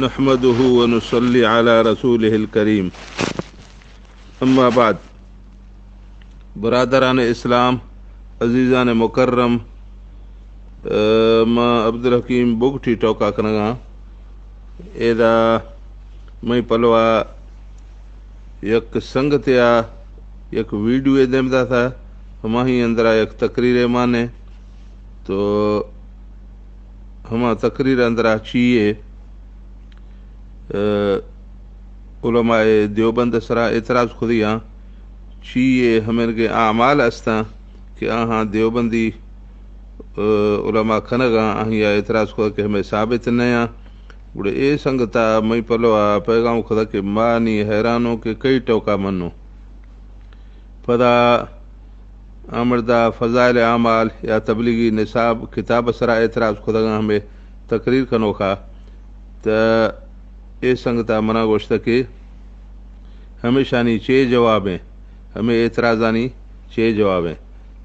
نحمده ونصلي على رسوله الكريم. اما بعد، برادران اسلام، عزیزان مکرم، اے، ما عبدالحکیم بگٹی ٹوکا کنگاں. ادا مئی پلوا یک سنگتیا یک ویڈیو دیم داتا، ہماہی اندرا یک تقریر مانے. تو ہما تقریر اندرا چیئے، اے، علماء دیوبند سرا اعتراض کھدیاں، چیئے ہمرگے اعمال استاں کہ آہاں دیوبندی، اے، علماء کنگاں، آہیا اعتراض کھدا کہ ہمیں ثابت نیاں. گڑے اے سنگتا مئی پلوا پیغام کھدا کہ مانی حیرانوں کہ کئی ٹوکا منوں. پدا آ مردا فضائل اعمال یا تبلیغی نصاب کتاب سرا اعتراض کھدگاں ہمے تقریر کنوکا. تہ اے سنگتا منا گوشتہ کہ ہمیشانی چے جوابیں، ہمے اعتراضانی چے جوابیں.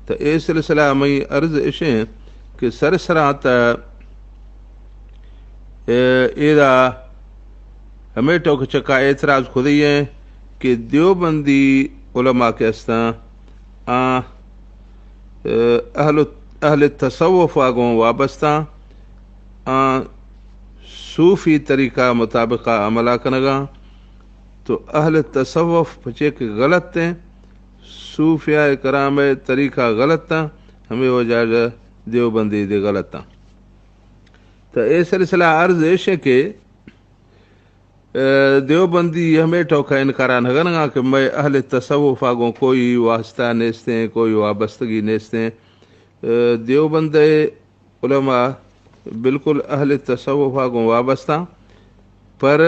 تہ اے سلسلہ مئی عرض اشیں کہ سر سرا تہ اے، ایدا ہمے ٹوک چکا اعتراض کھدی ایں کہ دیوبندی علماء کہ استاں، آ، اے، اہل، اہل تصوف آگوں وابستہ، آ، صوفی طریقہ مطابقہ عملہ کنگاں. تو اہل تصوف پچے کہ غلط ہیں، صوفیاء کرام طریقہ غلط ہیں، ہمیں وجہ دیوبندی دے غلط ہیں. تو اے سلسلہ عرض ایش ہے کہ، اے، دیوبندی ہمے ٹوکا انکارا نہ کنگا کہ مئے اہل تصوفا گوں کوئی واسطہ نیستیں، کوئی وابستگی نیستیں. اے، دیوبند علماء بالکل اہل تصوفا گوں وابستہ، پر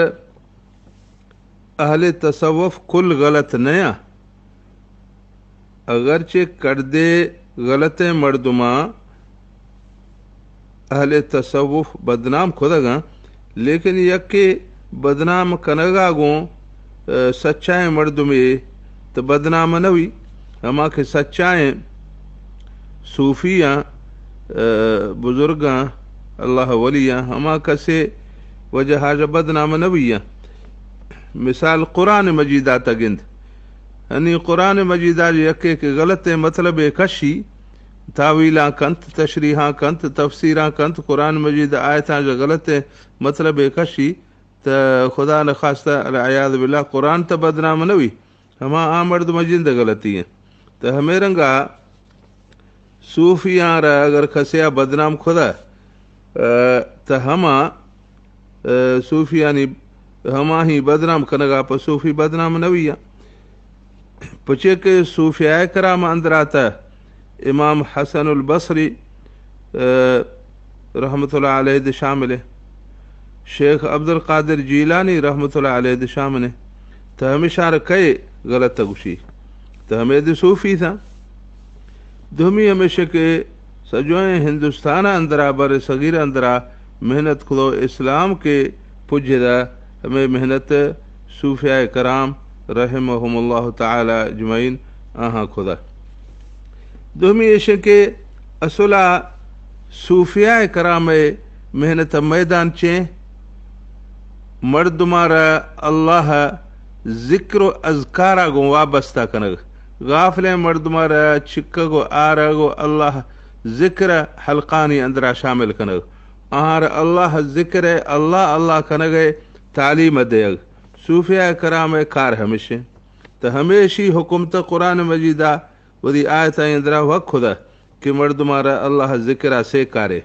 اہل تصوف کل غلط نیا. اگرچہ کڑدے غلطیں مردماں اہل تصوف بدنام کھدگاں، لیکن یکے بدنام کنگا گوں، اے، سچائیں مردمے تو بدنام نہ وی. ہما کہ سچائیں صوفیاں، اے، بزرگاں، اللہ ولیاں، ہما کسے وجہ حاجہ بدنام نہ وی. مثال قرآن مجید آتا گند. یعنی قرآن مجید آ یکے کہ غلط مطلب کشی، تاویلاں کنت، تشریحاں کنت، تفسیراں کنت، قرآن مجید آیتاں جا غلط مطلب کشی، تہ خدا نخواستہ العیاذ باللہ قرآن تہ بدنام نہ وی، ہما آ مردم جند غلطی ہیں. تہ ہمے رنگا صوفیاں را اگر کسیا بدنام کھدا، اے، تہ ہما، اے، صوفیانی ہما ہی بدنام کنگا پہ صوفی بدنام نہ وی. پچے کہ صوفیاء کرام اندرا تہ امام حسن البصری، اے، رحمت اللہ علیہ دے شامل ہیں. شیخ عبدالقادر جیلانی رحمت اللہ علیہ دے شامل ہیں. تہ ہمیشاں را کئے غلط گوشی؟ تہ ہمے دے صوفی تھا. دومی ہمیشہ کہ سجوئیں ہندوستان اندرا، بر صغیر اندرا محنت کھدو اسلام کہ پجدا، ہمے محنت صوفیاء کرام رحمهم اللہ تعالی اجمعین آہاں کھدا. دومی ایش کہ اصلا صوفیاء کرام محنت میدان چیں مردمارا اللہ ذکر و اذکارا گوں وابستہ کنگ، غافلیں مردمارا چکگ و آرگ و اللہ ذکر حلقانی اندرا شامل کنگ، آہار اللہ ذکر، اللہ اللہ کنگ تعلیم دیگ، صوفیاء کرام کار ہمیشیں. تہ ہمیشی حکمت قرآن مجیدا وتی آیتانی اندرا وک کھدا کہ مردمارا اللہ ذکرا سے کارے.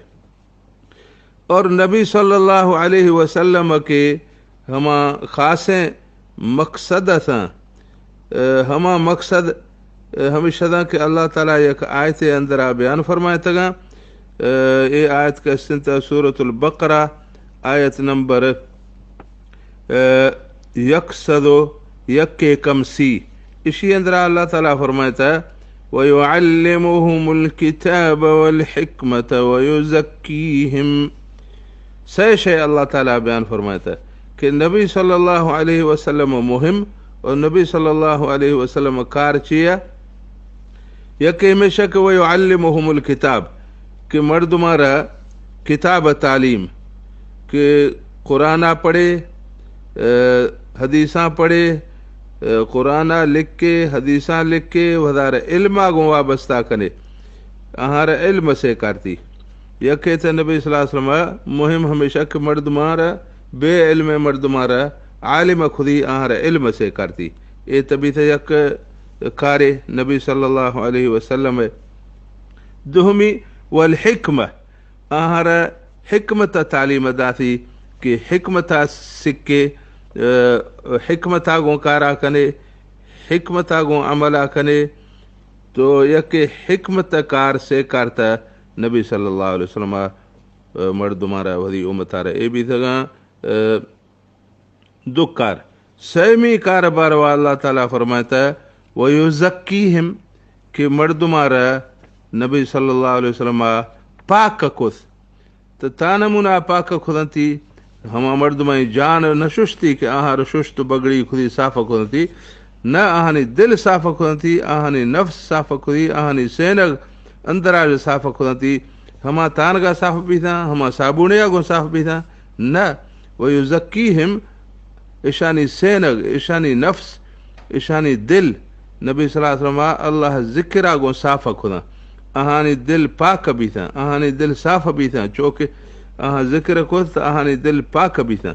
اور نبی صلی اللہ علیہ وسلم کے ہما خاصیں مقصد اتاں، اے، ہما مقصد، اے، ہمیشہ داں کہ اللہ تعالی یک آیت اندرا بیان فرمائتگاں. اے، اے آیت کہ استنت سورۃ البقرہ، آیت نمبر اے، یک سد و یک کم سی. اشی اندرا اللہ تعالی فرمائتا، وَيُعَلِّمُهُمُ الْكِتَابَ وَالْحِكْمَةَ وَيُزَكِّيهِمْ. سے شے اللہ تعالی بیان فرمائتا کہ نبی صلی اللہ علیہ وسلم مہم اور نبی صلی اللہ علیہ وسلم کار چیا؟ یکے ہمیشہ کہ وَيُعَلِّمُهُمُ الْكِتَابَ، کہ مردمارا کتاب تعلیم، کہ قرآن ءَ پڑھے، اے، حدیثاں پڑھے، اے، قرآن ءَ لکھے، حدیثاں لکھے، وھدارا علم ءَ گوں وابستہ کنے، آہاں را علم ءَ سیکارتی۔ یکے تہ نبی صلی اللہ علیہ وسلم ءِ مہم ہمیش ات کہ مردماں را، بے علم مردماں را عالم ءَ کدی آہاں را علم ءَ سیکارتی۔ اے تہ بیتہ یک کارے نبی صلی اللہ علیہ وسلم ءِ۔ دومی، والحکمہ، آہاں را حکمت ءِ تعلیم داتی کہ حکمت ءَ سکے، اے، حکمت ءَ گوں کار ءَ کنے، حکمت ءَ گوں عمل ءَ کنے۔ تو یکے حکمت ءِ کار سیکارتہ نبی صلی اللہ علیہ وسلم ءَ، اے، مردماں را، وھدی امت ءَ را اے بیتگاں، اے، دو کار۔ سیمی کار ءِ باروا اللہ تعالیٰ فرمائتہ، ویزکیہم، کہ مردماں را نبی صلی اللہ علیہ وسلم ءَ پاک کت۔ تو تان ہمونا پاک کتنتی، ہما مردمانی جان نہ ششتی کہ آہاں را ششت و بگڑی کتی، صاف کتنتی، نہ آہانی دل صاف کتنتی، آہانی نفس صاف کتی، آہانی سینگ اندراج صاف کتنتی، ہما تانگا صاف بیتاں، ہما صابونیا گوں صاف بیتاں، نہ، ویزکیہم، اشانی سینگ، اشانی نفس، اشانی دل، نبی صلی اللہ علیہ وسلم ءَ اللہ ءِ ذکر ءَ گوں صاف کتاں۔ آہانی دل پاک بیتاں، آہانی دل صاف بیتاں، چوکہ آہاں ذکر کت، آہانی دل پاک بیتاں۔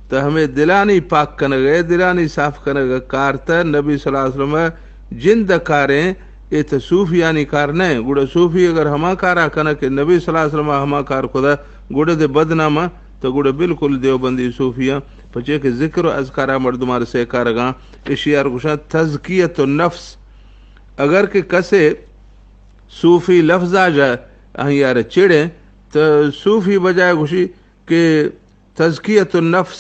تو ہمے دلانی پاک کنگ ءِ، دلانی صاف کنگ ءِ کار تہ نبی صلی اللہ علیہ وسلم ءِ جند ءِ کاریں، اے تہ صوفیانی کار نہ۔ گڑا صوفی اگر ہما کارا کنہ کہ نبی صلی اللہ علیہ وسلم ءَ ہما کار کتہ، گڑا دے بدنام ءَ، تو گڑا بالکل دیوبندی صوفیاں، پچے کہ ذکر و اذکارا مردماں را سیکارگاں، اشیار گوشاں تزکیۃ النفس۔ اگر کہ کسے صوفی لفظا جا آہیار چڑیں، تو صوفی بجائے گوشی کہ تزکیۃ النفس،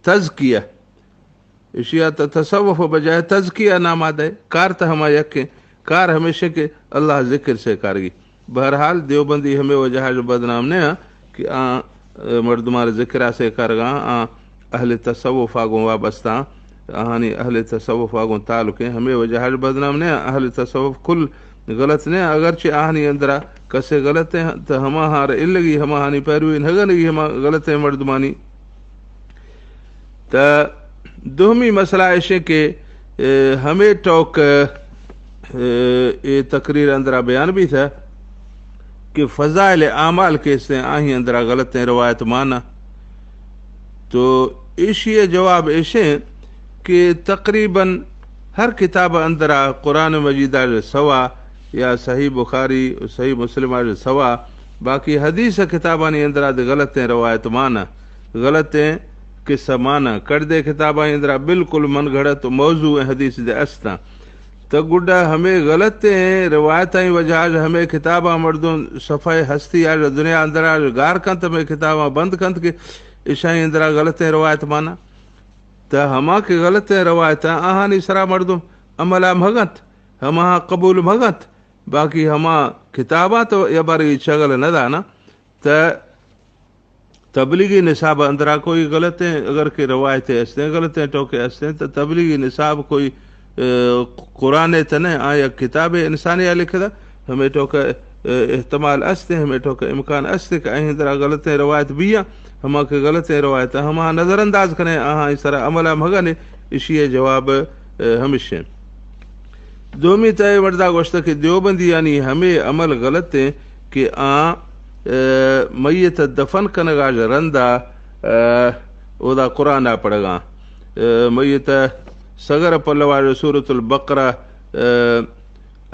تزکیہ، اشیا تہ تصوف بجائے تزکیہ ناما دے۔ کار تہ ہما یکیں، کار ہمیشیں کہ اللہ ذکر سیکارگی۔ بہرحال دیوبندی ہمے وجہا بدنام نہ آں کہ آ، اے، مردماں را ذکرا سیکارگاں، آ اہل تصوفا گوں وابستہ آں، آہانی اہل تصوفا گوں تعلقیں، ہمے وجہا بدنام نہ آں۔ اہل تصوف کل غلط نہ آں، اگرچہ آہانی اندرا کسے غلطیں تہ ہماہاں را الگی، ہماہانی پیروی نہ کنگی، ہما غلطیں مردمانی۔ تہ دومی مسئلہ ایشیں کہ، اے، ہمے ٹوک، اے، اے تقریر اندرا بیان بیتہ کہ فضائل اعمال کہ استیں آہی اندرا غلطیں روایت مانا۔ تو ایشی جواب ایشیں کہ تقریباً ہر کتاب اندرا قرآن مجید آج سوا یا صحیح بخاری، صحیح مسلم آج سوا، باقی حدیث کتابانی اندرا دے غلطیں روایت مانا۔ غلطیں قصہ مانا۔ کڑدے کتابانی اندرا بالکل من گھڑت و موضوع حدیث دے استاں۔ تہ گڈا ہمے غلطیں روایتانی وجہا ہمے کتاباں مردم صفحہ ہستی آج دنیا اندرا گار کنت، ہمے کتاباں بند کنت کہ اشانی اندرا غلطیں روایت مانا۔ تہ ہما کہ غلطیں روایتاں آہانی سرا مردم عملا مگنت، ہماہاں قبول مگنت، باقی ہما کتاباں تو یا بارگی چگل نہ دانا۔ تہ تبلیغی نصاب اندرا کوئی غلطیں، اگر کہ روایتیں استیں، غلطیں ٹوکے استیں، تہ تبلیغی نصاب کوئی، اے، قرآن تہ نہ، آ یک کتابے انسانے آ لکھدہ، ہمے ٹوکا، اے، احتمال استیں، ہمے ٹوکا امکان استیں کہ آہی اندرا غلطیں روایت بیاں، ہما کہ غلطیں روایت ہما نظر انداز کنے، آہانی سرا عملا مگنے، اشی جواب، اے، ہمشیں۔ دومی تہ اے مردا گوشتہ کہ دیوبندیانی ہمے عمل غلطیں کہ آ، اے، میت دفن کنگا رندا، اے، اودا قرآنا پڑھگاں۔ اے، میت سگرئے پلوا سورۃ البقرہ، اے،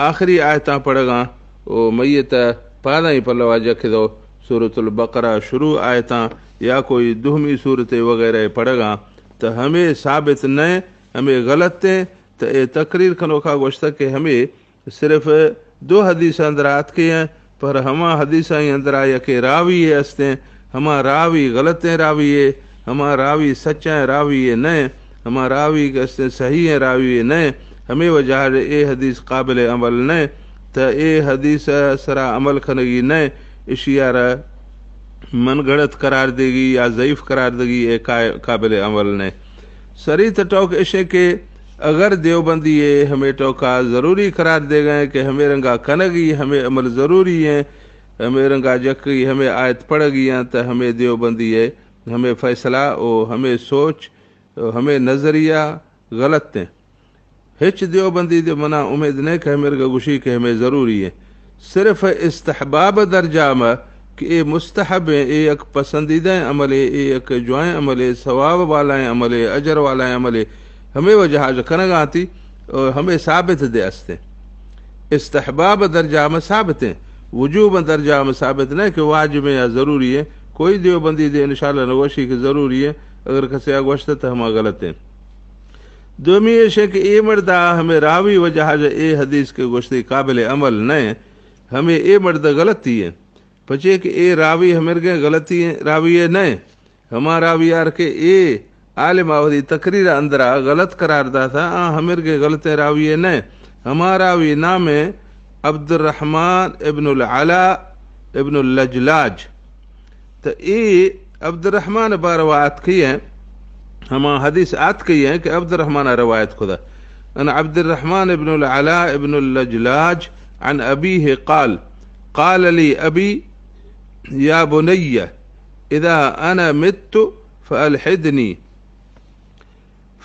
آخری آیتاں پڑھگاں و میت پادانی پلوا جکھدو سورۃ البقرہ شروع آیتاں یا کوئی دومی سورتے وغیرہ پڑھگاں، تہ ہمے ثابت نئے، ہمے غلطیں۔ تہ اے تقریر کنوکا گوشتہ کہ ہمے صرف دو حدیث اندرا اتکے ہیں، پر ہما حدیثانی اندرا یکے راوی استیں، ہما راوی غلطیں راوی ہے، ہما راوی سچائیں راوی ہے نئے، ہما راوی کہ استیں صحیحیں راوی ہے نئے، ہمے وجہا اے حدیث قابل عمل نئے، تہ اے حدیث سرا عمل کنگی نئے، اشیارا من گھڑت قرار دیگی یا ضعیف قرار دیگی، اے قا-، قابل عمل نئے۔ سری تہ ٹوک اشیں کہ اگر دیوبندی اے ہمے ٹوکا ضروری قرار دیگئے کہ ہمے رنگا کنگی، ہمے عمل ضروری ہیں، ہمے رنگا جکگی، ہمے آیت پڑھگی ہیں، تہ ہمے دیوبندی اے ہمے فیصلہ و ہمے سوچ و ہمے نظریہ غلط ایں۔ ہچ دیوبندی دے منا امید نہ کہ ہمرگا گوشی کہ ہمے ضروری ایں۔ صرف استحباب درجہ ما کہ اے مستحب ایں، اے یک پسندیدہ ایں عملے، اے یک جوائیں عملے، ثواب والائیں عملے، اجر والائیں عملے، ہمے وجہ جو کنگا تی، ہمے ثابت دے استیں۔ استحباب درجہ ما ثابت ایں، وجوب درجہ ما ثابت نہ کہ واجب ایں یا ضروری ایں۔ کوئی دیوبندی دے انشاءاللہ نہ گوشی کہ ضروری ایں، اگر کسے آ گوشتہ تو ہما غلط ایں۔ دومی ایش ایں کہ اے مردا ہمے راوی وجہ جو اے حدیث کہ گوشتے قابل عمل نہ ایں، ہمے اے مردا غلطی ایں۔ پچے کہ اے راوی ہمرگیں غلطی ایں، راوی اے نہ ایں۔ ہما راوی آر کہ اے عالم آ وتی تقریر اندرا غلط قرار داتا، آ ہمرگیں غلطیں راوی اے نہ ایں۔ ہما راوی نام ایں عبدالرحمن ابن العلاء ابن اللجلاج۔ تو اے عبدالرحمن باروا آتکی ایں، ہما حدیث آتکی ایں کہ عبدالرحمن روایت کتا۔ عن عبدالرحمن ابن العلاء ابن اللجلاج عن أبيه قال: قال لي أبي: يا بني، إذا أنا مت فألحدني،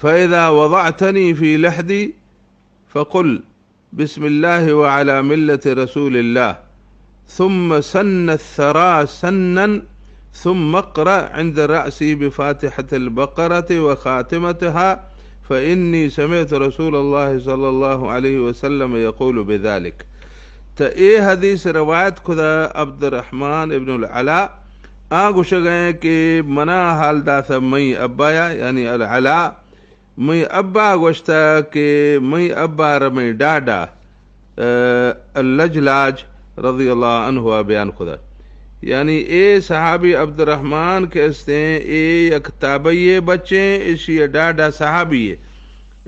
فإذا وضعتني في لحدي فقل: بسم الله وعلى ملة رسول الله، ثم سن الثرى سنا، ثم اقرأ عند رأسي بفاتحة البقرة وخاتمتها، فإني سمعت رسول الله صلى الله عليه وسلم يقول بذلك۔ تو اے حدیث روایت کتا عبدالرحمن ابن العلاء، آ گوشگئے کہ منا حال داتا مئی ابایا، یعنی العلاء، مئی ابا گوشتا کہ مئی ابا را مئی ڈاڈا، آ، اللجلاج رضی اللہ عنہ بیان کتا۔ یعنی اے صحابی عبدالرحمن کہ استیں، اے یک تابعی بچیں، اشی ڈاڈا صحابی ایں۔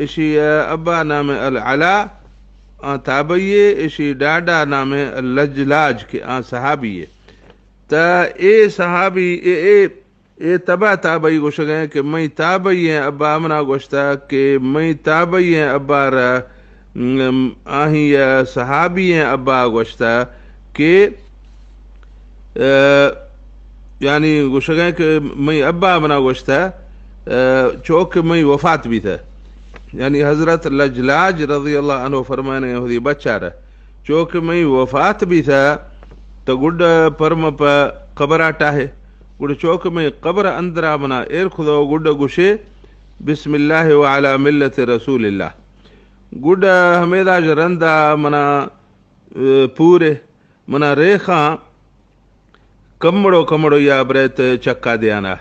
اشی ابا نام العلاء، آ تابعی ایں، اشی ڈاڈا نام اللجلاج کہ آ صحابی ایں۔ تا اے صحابی، اے، اے اے تبع تابعی گوشگئے کہ مئی تابعی ایں ابا منا گوشتا کہ مئی تابعی ایں ابا را، م، آہی صحابی ایں ابا گوشتا کہ، آ، یعنی گوشگئے کہ مئی ابا منا گوشتا، آ، چوک مئی وفات بیتا۔ یعنی حضرت لجلاج رضی اللہ عنہ فرمانے ہودی بچارا چوک مئی وفات بیتا، تو گڈ پرم پہ قبرا ٹاہے۔ گڈ چوک مئی قبر اندرا منا ایر کھدو، گڈ گوشے، بسم اللہ وعلی ملت رسول اللہ۔ گڈ ہمیدا ژ رندا منا، اے، پورے، منا ریخاں کمڑو کمڑو یا بریت چکا دیانا۔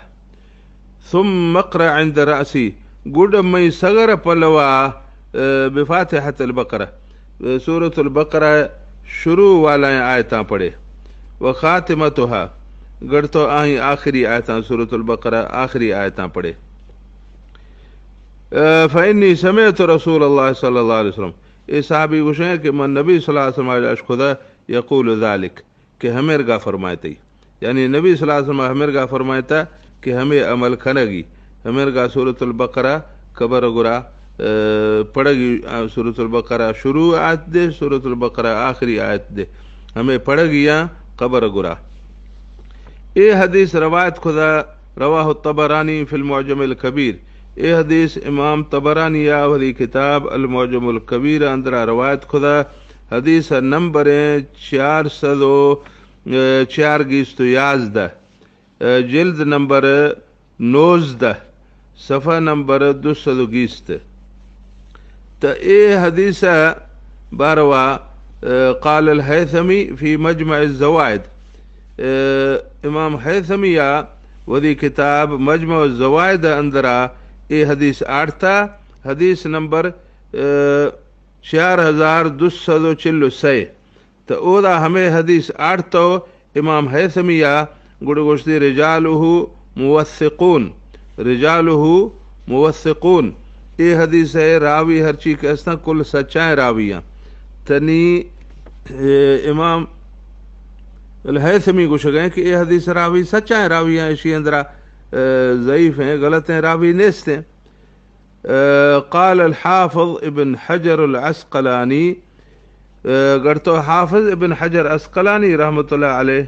ثم اقرأ عند رأسی، گڈ مئی سگر پلوا، اے، بفاتحة البقرة، اے، سورة البقرہ شروع والائیں آیتاں پڑھے، وخاتمتها، گڑ تو آہی آخری آیتاں، سورة البقرہ آخری آیتاں پڑھے۔ اے، فإني سمعت رسول الله صلى الله عليه وسلم، اے صحابی گوشیں کہ من نبی صلی اللہ علیہ وسلم اشکدہ یقول ذلك، کہ ہمرگا فرمائیتئی۔ یعنی نبی صلی اللہ علیہ وسلم ہمرگا فرمائیتا کہ ہمے عمل کنگی، ہمرگا سورۃ البقرہ قبر گرا، اے، پڑگی، آ، سورۃ البقرہ شروع آیت دے، سورۃ البقرہ آخری آیت دے، ہمے پڑگی آ قبر گرا۔ اے حدیث روایت کھدا، رواه الطبراني في المعجم الكبير۔ اے حدیث امام طبرانی آ وثی کتاب المعجم الكبير اندرا روایت کھدا۔ حدیث نمبر ایں چار سد و، اے، چار گیست و یازدہ، اے، جلد نمبر نوزدہ، صفحہ نمبر دو سد و گیست۔ تا اے حدیث باروا، اے، قال الهيثمي في مجمع الزوائد۔ اے، امام ہیثمی آ وثی کتاب مجمع الزوائد اندرا اے حدیث آڑتا، حدیث نمبر، اے، چار ہزار دو سد و چل و سئے۔ تو اودا ہمے حدیث آڑتو امام ہیثمی آ، گڑ گوشتی رجاله موثقون، رجاله موثقون۔ اے حدیث اے راوی ہرچی کہ استاں کل سچائیں راوی آں۔ تنی، اے، امام الہیثمی گوشگئے کہ اے حدیث راوی سچائیں راوی آں، اشی اندرا، اے، ضعیف ایں، غلطیں راوی نیستیں۔ اے، قال الحافظ ابن حجر العسقلانی، اے، گڑ تو حافظ ابن حجر عسقلانی رحمت اللہ علیہ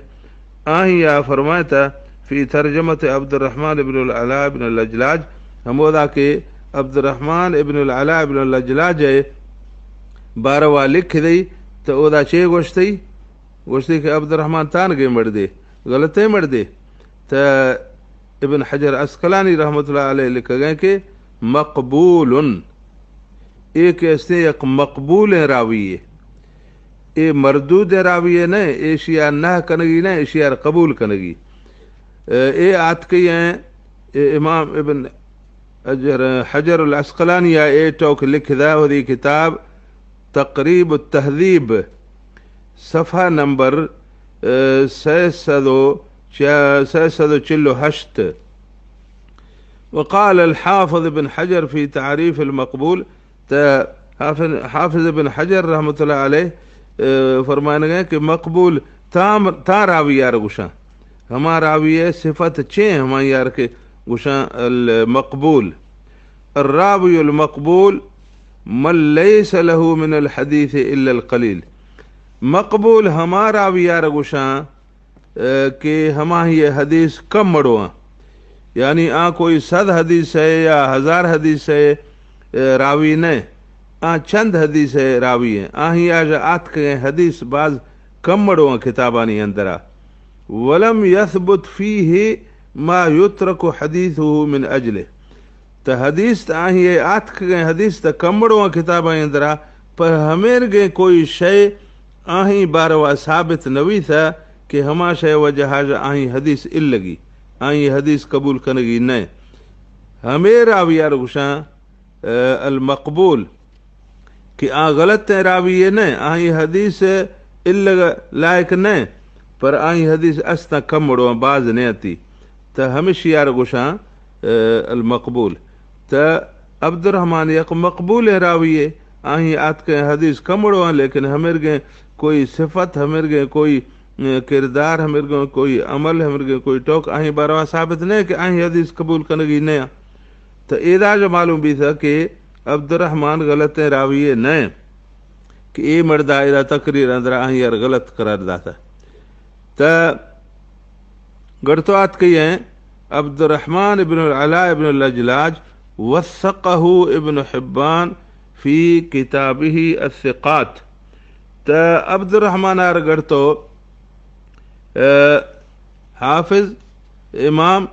آہی آ فرمائتا، فی ترجمت عبد الرحمن ابن العلاء ابن اللجلاج، ہمودا کہ عبد الرحمن ابن العلاء ابن اللجلاج ءِ باروا لکھ دئی، تو اودا چے گوشتئی؟ گوشتئی کہ عبد الرحمن تانگیں مردے، غلطیں مردے۔ تو ابن حجر عسقلانی رحمت اللہ علیہ لکھگیں کہ مقبول، اے کہ استیں یک مقبولیں راوی اے۔ اے مردودیں راوی اے نہ، ایشی ءَ نہ کنگی نہ، ایشی ءَ قبول کنگی۔ اے آتکئی ایں، اے امام ابن حجر، حجر العسقلانی ءَ اے ٹوک لکھ دا وتی کتاب تقریب التہذیب، صفحہ نمبر، اے، سئے سد و چا-، سئے سد و چل و ہشت۔ وقال الحافظ ابن حجر فی تعریف المقبول، تو حافظ، حافظ ابن حجر رحمت اللہ علیہ، اے، فرمائنگے کہ مقبول تام، تا راوی یار گوشاں۔ ہما راوی ءِ صفت چیں ہما یار کہ گوشاں المقبول۔ الراوی المقبول من لیس له من الحدیث الا القلیل۔ مقبول ہما راوی یار گوشاں، اے، کہ ہماہی حدیث کم مڑواں۔ یعنی آ کوئی صد حدیث ءِ یا ہزار حدیث ءِ، اے، راوی نہ، آ چند حدیث ءِ راوی ایں۔ آہی آج آتکگیں حدیث باز کم مڑواں کتابانی اندرا۔ ولم یثبت فیہ ما یترک حدیثہ من اجلہ۔ تہ حدیث تہ آہی ءِ آتکگیں حدیث تہ کمڑواں کتاباں اندرا، پر ہمیرگیں کوئی شے آہی باروا ثابت نویثہ کہ ہما شے وجہ آج آہی حدیث الگی، آہی حدیث قبول کنگی نہ۔ ہمے راوی یار گوشاں، اے، المقبول، کہ آ غلطیں راوی اے نہ، آہی حدیث الگ لائق نہ، پر آہی حدیث استاں کم مڑواں، باز نہ اتی۔ تہ ہمشی یار گوشاں، اے، المقبول۔ تہ عبدالرحمن یک مقبولیں راوی اے، آہی آتکیں حدیث کم مڑواں، لیکن ہمیرگیں کوئی صفت، ہمیرگیں کوئی، اے، کردار، ہمیرگیں کوئی عمل، ہمیرگیں کوئی ٹوک آہی باروا ثابت نہ کہ آہی حدیث قبول کنگی نہ۔ تو ایدا جو معلوم بیثہ کہ عبدالرحمن غلطیں راوی اے نہ کہ اے مردا ایدا تقریر اندرا آہی یار غلط قرار داثہ۔ تو گڑتو آتکئی ایں عبدالرحمن ابن العلاء ابن اللجلاج، وثقہ ابن حبان فی کتابہ الثقات۔ تو عبدالرحمن آر گڑتو، اے، حافظ امام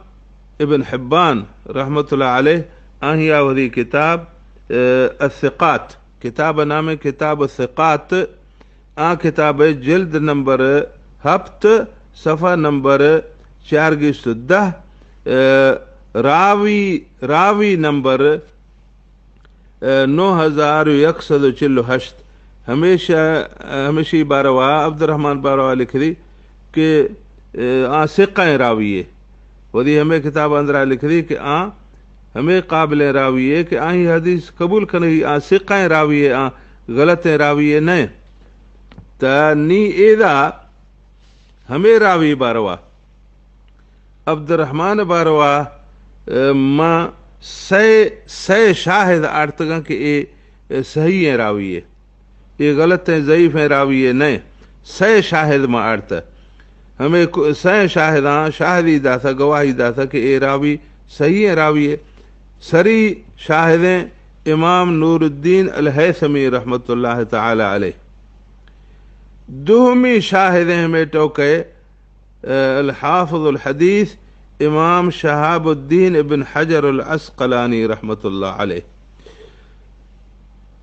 ابن حبان رحمت اللہ علیہ، آہی آ وثی کتاب، اے، الثقات، کتاب نام کتاب الثقات، آ کتاب جلد نمبر ہپت، صفحہ نمبر چارگیست و دہ، اے، راوی، راوی نمبر، اے، نو ہزار و یک سد و چل و ہشت۔ ہمیشہ، اے، ہمیشی باروا، عبدالرحمن باروا لکھ دی کہ، اے، آ ثقہ ایں راوی اے۔ وثی ہمے کتاب اندرا لکھ دی کہ آ ہمے قابلیں راوی اے کہ آہی حدیث قبول کنگی، آ ثقہ ایں راوی اے، آ غلطیں راوی اے نہ۔ تا نی ایدا ہمے راوی باروا، عبدالرحمن باروا، اے، ما سئے، سئے شاہد آرتگاں کہ اے، اے صحیحیں راوی اے۔ اے غلطیں، ضعیفیں راوی اے نہ۔ سئے شاہد ما آرتہ۔ ہمے کو-، سئے شاہداں شاہدی داثہ، گواہی داثہ کہ اے راوی صحیحیں راوی اے۔ سری شاہدیں امام نور الدین الہیثمی رحمت اللہ تعالی علیہ۔ دومی شاہدیں ہمے ٹوکے، اے، الحافظ الحدیث امام شہاب الدین ابن حجر العسقلانی رحمت اللہ علیہ۔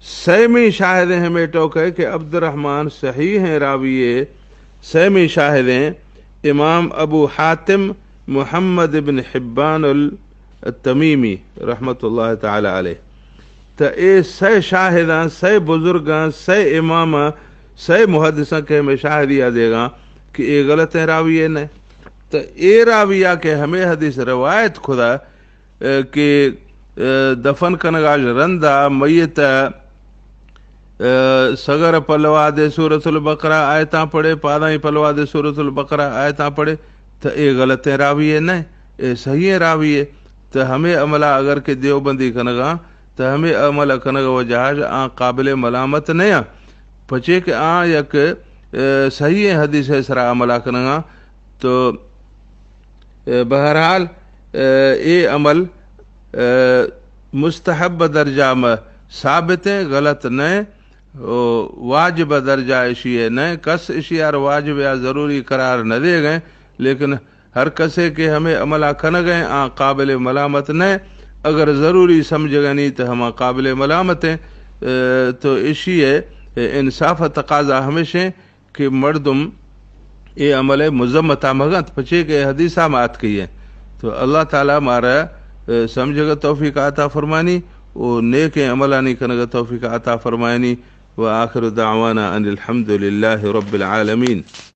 سیمی شاہدیں ہمے ٹوکے کہ عبدالرحمن صحیحیں راوی اے، سیمی شاہدیں امام ابو حاتم محمد ابن حبان ال-، التمیمی رحمت اللہ تعالی علیہ۔ تا اے سئے شاہداں، سئے بزرگاں، سئے اماماں، سئے محدثاں کہ ہمے شاہدی آ دیگاں کہ اے غلطیں راوی اے نہ۔ تا اے راوی آ کہ ہمے حدیث روایت کھدا، اے، کہ، اے، دفن کنگا رندا میت، اے، سگر پلوا دے سورۃ البقرہ آیتاں پڑھے، پادائی پلوا دے سورۃ البقرہ آیتاں پڑھے، تا اے غلطیں راوی اے نہ، اے صحیحیں راوی اے۔ تا ہمے عملا اگر کہ دیوبندی کنگا، تا ہمے عمل کنگ وجہ آ قابل ملامت نہ آں، پچے کہ آ یک، اے، صحیحیں حدیث سرا عملا کنگا۔ تو بہرحال، اے عمل مستحب درجہ میں ثابت ہیں، غلط نہیں، واجب درجہ اشی ہے نہیں، کس اشی آر واجب یا ضروری قرار نہ دے گئے، لیکن ہر کسے کہ ہمیں عملہ کنگ ہیں آ قابل ملامت نہیں۔ اگر ضروری سمجھ گئے نہیں تو ہما قابل ملامت ہیں۔ تو اشی ہے انصاف تقاضا ہمیشہ کہ مردم اے عمل مذمتا مگنت، پچے کہ حدیثا ما اتکئی ہیں۔ تو اللہ تعالی مارا سمجھگا توفیق عطا فرمانی و نیکیں عملانی کنگا توفیق عطا فرمانی۔ و آخر دعوانا ان الحمد للہ رب العالمین۔